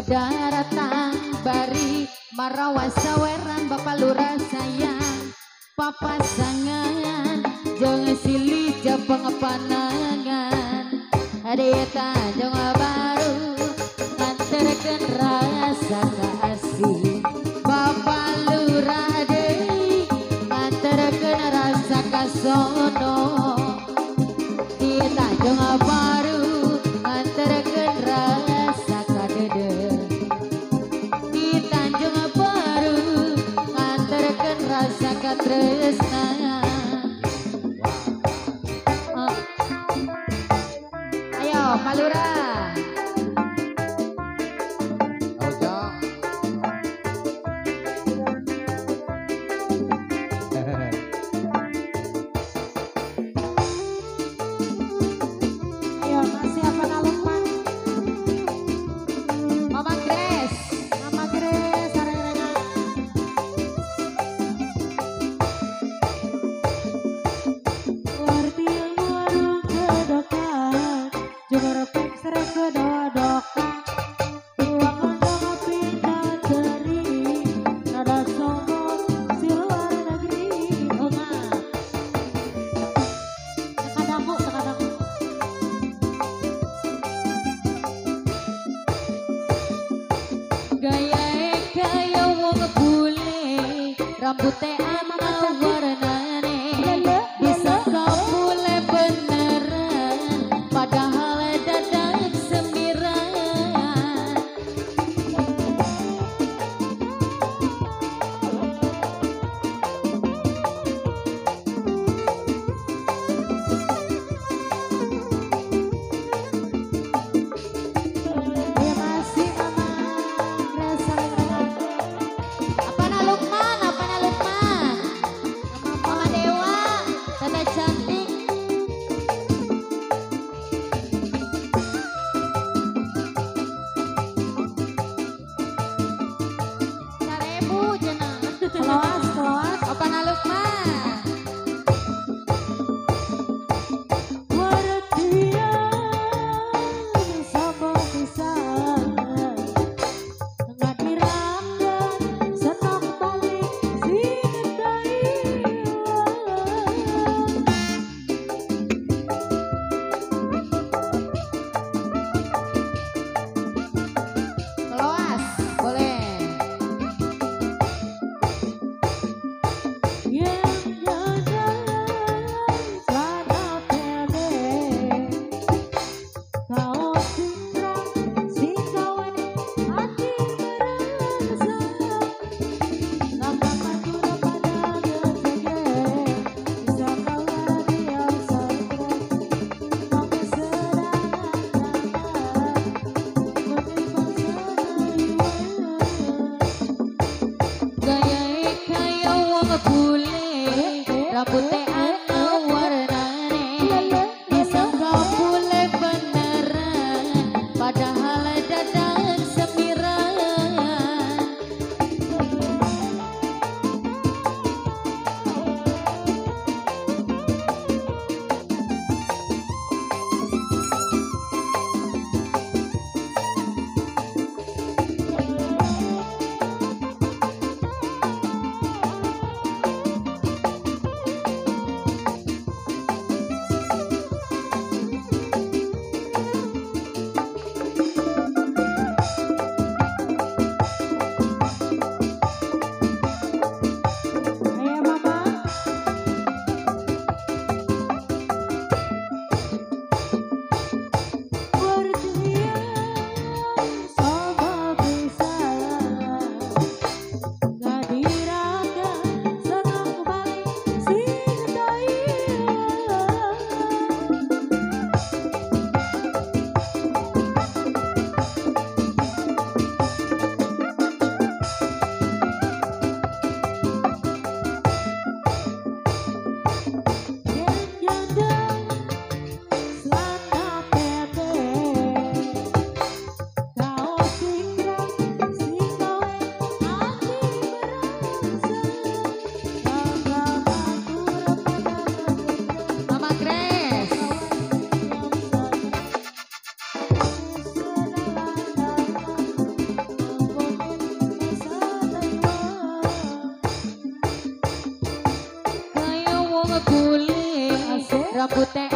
Daratan bari marawa saweran Bapak Lurah sayang papasangan jangan silih japang panangan di Tanjung Baru nganterkeun rasa kasih Bapak Lurah deui nganterkeun rasa kasono di Tanjung Baru nganterkeun rasa kadede di Tanjung Baru nganterkeun rasa katresna. Ayo Pak Lurah. Ayo masih apa Lukman? Mama Grace. Mama Grace sareng-sarengan. Wartil warung kedokan juga repek serek kedodokan dua kondong pindah teri nada sombong si luar negeri. Oma. Tekadaku, tekadaku. Gaya kaya wong bule rambute ana warnane disangka bule beneran padahal dadak sembiran. Ayo masih Mama Grace sareng-sarengan. Apana Lukman, apana Lukman? Mama Dewa, Tata cantik. Sarebu cenah. Keloas, keloas. Apana Lukman? Wartian sama pisan ngadirangan senang balik sing taiwan. Keloas, boleh. Yang jajan celana pendek kaos cingkrang sing gawe hati merasa langkah kuda pada gede bisa kawan dia stres pakai serangan Gaya kaya wong bule rambute ana warnane disangka bule beneran padahal dadak sembiran. Rambutnya